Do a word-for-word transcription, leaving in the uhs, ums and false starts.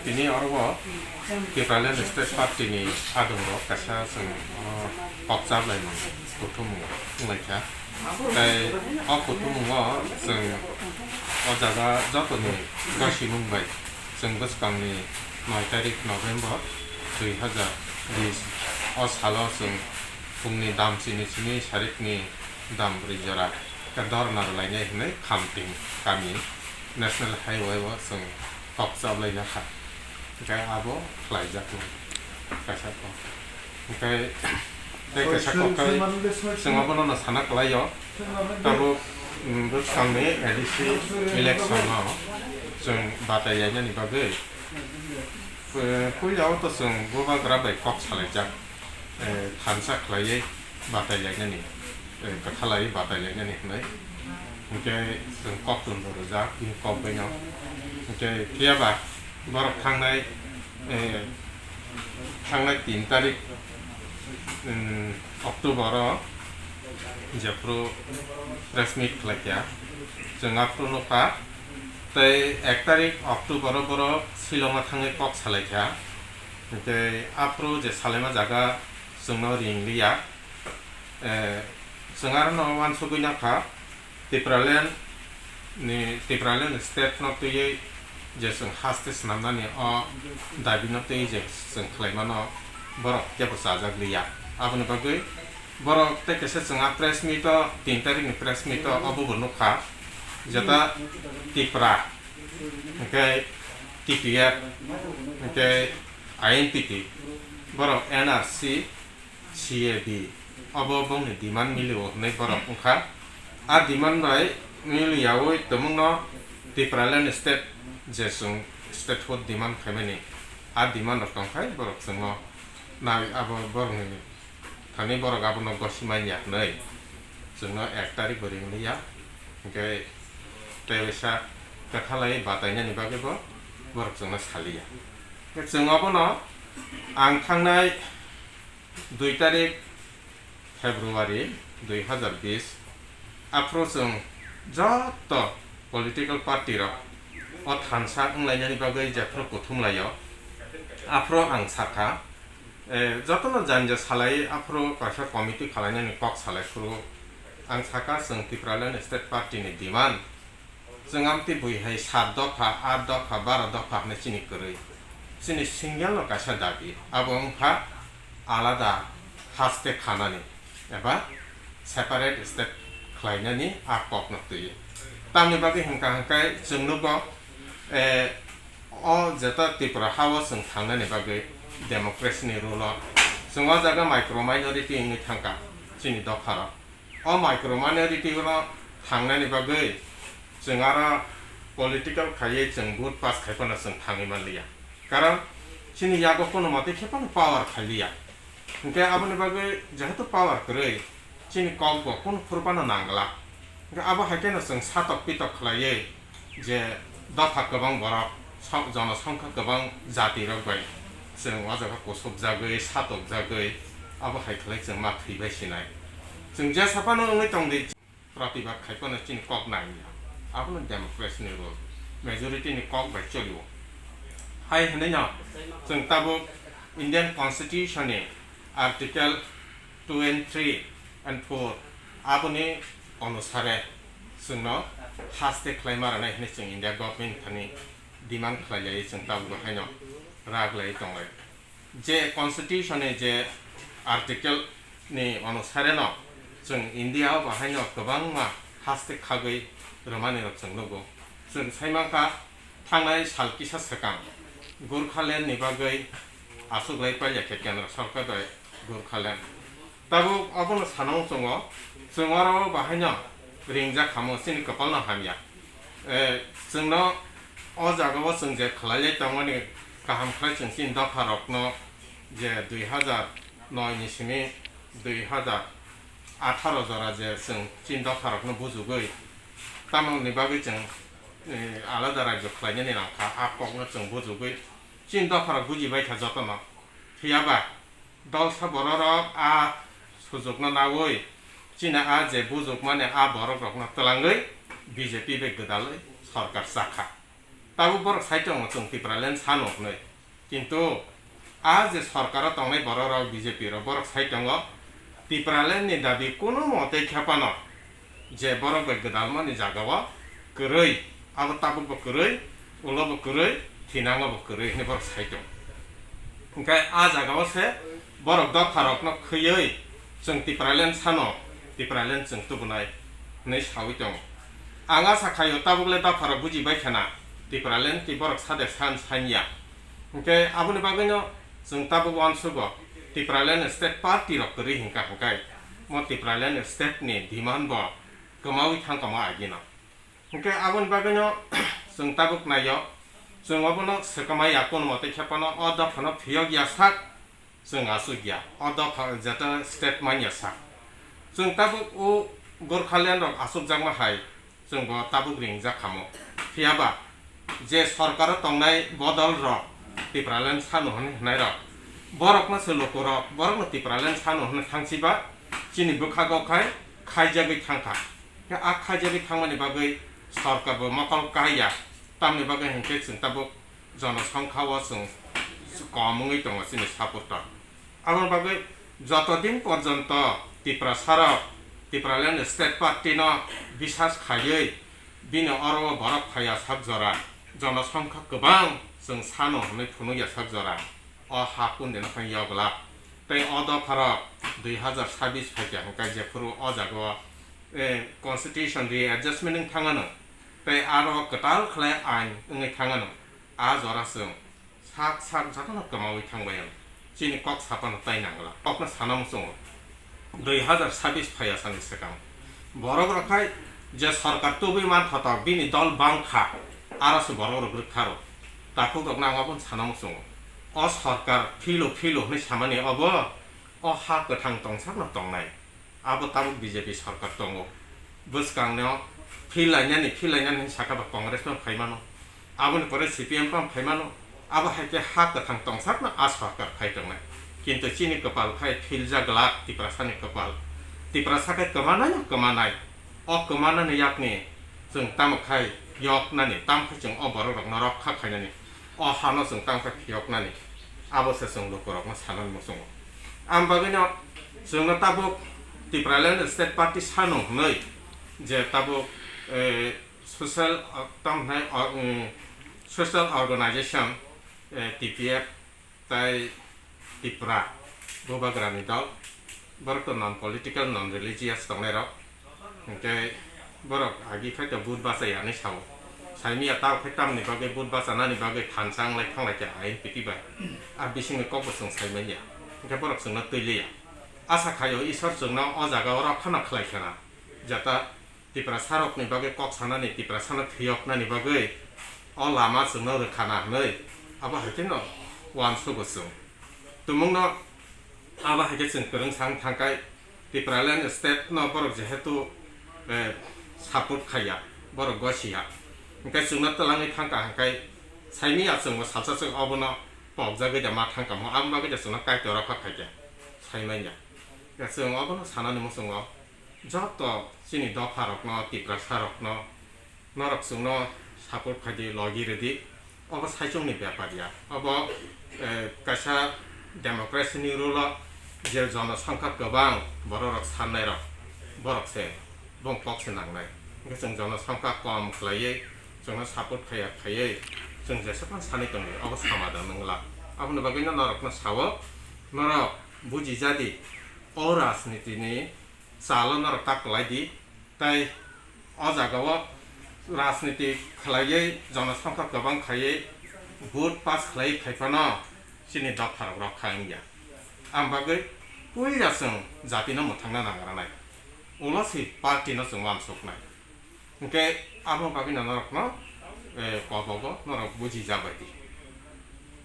Tini oro o Tipraland State Party ni adongrok kaisa chwng oro kok chaplaimung kuthumung wnglaikha. Tei o kuthumungo chwng o jaga jotoni gosimung bai chwng bwskangni noi tarik November dui hazar bis o salo chwng phungni dam chini simi sarikni dam brwi jora khe dorna rwlainai hwnwi Khamting kami National Highway o chwng kok chaplaina kha. Hwnkhe abo khlaijaknai kaisa kok. Hwnkhe tei kaisa kok khai chwng abono no sana kwlaio. Tabuk, mm, bwskangni A D C election no chwng batai lainani bagwi, eh, puila o to chwng bubagra bai kok salaijak, eh, thansa khlaiwi batai lainani, eh, kwthalai batai lainani hwnwi. Hwnkhe chwng kok tun bo rwjak, bini kok bai no. Hwnkhe phiya ba borok thangnai, eh, thangnai tin tarik, mm, October o jephru press meet khlaikha, chwng aphuru nukha. Tei ek tarik October o borok Shillong o thangwi kok salaikha. Tei aphuru je salaima jaga chwngno ring liya. Eh, chwng aro no uansugwi nokha, Tipraland ni, Tipraland state no twiwi je chwng haste swnamnani o dabi no twiwi je chwng khlaimano borok kebo chajak liya. Aboni bagwi borok tei kaisa chwng a press meet o, tin tarik ni press meet o obo bo nukha, jeta Tipra, hwnkhe T P F, hwnkhe I N P T, borok N R C, C A D, obo bongni demand milio hwnwi borok wngkha. A demand bai miliyaui tumungno Tipraland state je chwng statehood demand khaimani, a demand rok tongkhai borok chwngno nai abo borokni thani borok abono gosi manya hwnwi chwngno ek tarik bo ring liya. Hwnkhe tei waisa kwthalai batainani bagwi bo borok chwngno saliya. Hwnkhe chwng obono ang thangnai dui tarik February dui hazar bis, aphuru chwng joto political party rok o thansa wnglainani bagwi jephru kuthum laio, aphuru ang sakha, eh, jotono janja salai aphuru kaisa committee khalainani kok salai phuru ang sakha, chwng Tipraland State Party ni demand Chwng amtwi bui hai sat dopha, at dopha, baro dopha hwnwi chini kwrwi. Chini single no kaisa dabi, abo wngkha alada haste khanani eba separate state khlainani a kokno twiwi. Tamni bagwi hwnkha hwnkhe chwng nugo, eh, o jeta Tripura ha-o chwng thangnani bagwi democracy ni rule o chwng o jaga micro minority wngwi thangkha chini dopha rok. O micro minority no thangnani bagwi chwng aro political khaiwi chwng vote pass khai phano chwng thangwi manliya. Karon chini yago kono mate khe phano power khailiya. Hinkhe aboni bagwi jehetu power kwrwi chini kok bo kunu phuru phano nangla. Hinkhe abo hai kheno chwng satok pitok khlaiwi je dopha kwbang borok, sa-, jonosongkha kwbang jati rok bai chwng o jaga kusupjagwi, satokjagwi, abo hai khlai chwng ma thwibai sinai. Chwng jesa phano wngwi tongdi, pratibad khai phano chini kok nangya. Abono democracy ni rule, majority ni kok bai cholio. Hai hwnwi no chwng tabuk Indian Constitution ni Article two and three and four, aboni onusare chwngno haste khlaima rwnai hwnwi chwng India government thani demand khlai lai chwng tabuk haino rak lai tonglai. Je constitution ni je article ni onusare no chwng India o bahaino kwbangma haste khagwi rwmani rok chwng nugo. Chwng sai mankha, thangnai sal kisa swkang Gurkhaland ni bagwi achuklai pailya khe Kendra Sarkar bai Gurkhaland. Tabuk obono sana muchungo, chwng oro bahaino ringjak khamu, chini kwpalno hamya. Eh, chwngno o jagao chwng je khlailai tongmani kaham khlai chwng chini dopharokno je dui hazar noi ni simi dui hazar atharo jora je chwng chini dopharokno bujugwi tamoni bagwi chwng, eh, alada rajyo khlainani nangkha, a kokno chwng bujugwi chini dopharok bujibaikha jotono. Phiyaba dolsa bororok a sujukno naui chini a je bujukmani a borokrokno twlangwi B J P bai gwdalwi sorkar chakha. Tabuk borok sai tongo chwng Tipraland sano hwnwi. Kintu a je sorkaro tongnai borok rok B J P rok borok sai tongo Tipraland ni dabi kuno motei khe phano je borok bai gwdalmani jagao kwrwi, abo tabuk bo kwrwi, ulo bo kwrwi, thinango bo kwrwi hwnwi borok sai tongo. Hwnkhe a jagao se borok dopharokno khwiwi chwng Tipraland sano, Tipraland chwng tubunai hwnwi sawi tongo. Ang asa khaio tabukle dopharok bujibai khena Tipraland tei borok sade san sanya. Hwnkhe aboni bagwino chwng tabuk uansugo Tipraland State Party rok kwrwi hwnkha hwnkhe mo Tipraland State ni demand bo kwmawi thangkha mo agino. Hwnkhe aboni bagwino chwng tabuk naio, chwng obono swkama ya kono motei khe phano o dophano phiyok ya sak, chwng aswk ya, o dopha jeta state man ya sak. Chwng tabuk o Gorkhaland rok aswkjakma hai chwng bo tabuk ringjak khamo. Phiyaba je sorkaro tongnai bodol rok Tipraland sano hwnwi hwnai rok, borokno se lukurok borokno Tipraland sano hwnwi thangsiba chini bwkhago khai khaijagwi thangkha. Khe a khaijagwi thangmani bagwi sorkar bo mokol kaiya, tamni bagwi hinkhe chwng tabuk jonosongkha o chwng kom wngwi tongo chini supporter. Aboni bagwi joto din porjonto Tiprasarok Tipraland State Party no bisas khaiwi bini oro o borok phaiya sak jora, jonosongkha kwbang chwng sano hwnwi phunukya sak jora, o ha kundino phai yoglak. Tei o dopharok dui hazar sabis phaikha hwnkhe jephuru o jagao, eh, constitution readjustment wng thangano, tei aro kwtal khlai ain wngwi thangano, a jora chwng sak sak jotono kwmawi thangbai ang. Chini kok sapano tai nangla, kokno sana muchungo. Dui hazar sabis phaiya sani swkang borok rok hai je sorkar tubui mankha to bini dol bangkha, aro se borok rok rwkha rw. Takhuk rokno ang obono sana muchungo. O sorkar philo philo hwnwi samani obo, o ha kwthang tongsakno tongnai. Abo tabuk B J P sorkar tongo. Bwskangno phil lainani, phil lainani hwnwi sakha ba Congress no phaimano. Aboni pore C P M phano phaimano. Abo hai khe ha kwthang tongsakno a sorkar phai tongnai. Kintu chini kwpal khai philjak glak Tiprasani kwpal. Tiprasa khe kwmanaino kwmanai. O kwmanani yakni chwng tamo khai yoknani, tamo khai chwng o borok rokno rokha khainani. O hano chwng tamo khe phiyoknani, abo se chwng lukurokno sanani muchungo. Ang bagwino chwngno tabuk Tipraland State Party sano hwnwi je tabuk, eh, social, ah, tamo hwnai, ah, mm, social organization, eh, T P F tai Tipra Bubagrani dol, borok to non political, non religious tongnai rok. Hwnkhe borok agi khai to vote bachai ya hinwi sao. Saimanya tao khai tamni bagwi vote bachanani bagwi thansa wnglai thanglaikha ain piti bai. A bisingni kokbo chwng saimanya. Hwnkhe borok chwngno twi liya. Asa khaio Isor chwngno o jaga o rok khana khlai khena. Jata Tiprasarokni bagwi kok sanani, Tiprasano phiyoknani bagwi o lama chwngno rwkhana hwnwi abo hai kheno uansugo chwng. Tumungno abo hai khe chwng kwrwngsa wng thangkhai, Tipraland state no borok jehetu, eh, support khaiya, borok gosiya. Hwnkhe chwngno twlangwi thangkha hwnkhe saimanya chwngbo salsa chwng obono pokjagwi da ma thangkha mo, aboni bagwi da chwngno Kaitor rokha khaikha saimanya. Chwng obono sanani muchungo joto chini dopharokno, Tiprasarokno, norok chwngno support khaidi, logi rwdi. Obo saichungni bepar ya. Obo, eh, kaisa democracy ni rule o je jonosongkha kwbang borok rok sannairok, borok se bong kok se nangnai. Hwnkhe chwng jonosongkha kom khlaiwi, chwngno support khaiya khaiwi, chwng jesa phano sanwi tongdi, obo samadan wngla. Aboni bagwino norokno sao, norok bujijadi, o rajniti ni chalo norok ta kwlaidi, tei o jagao rajniti khlaiwi jonosongkha kwbang khaiwi vote pass khlaiwi phaiphano chini dopharok rok kha wngya. Ang bagwi puila chwng jatino mwthangna nangrwnai, ulo se party no chwng uansuknai. Hwnkhe abo bagwino norokno, eh, kobogo norok buji jabaidi.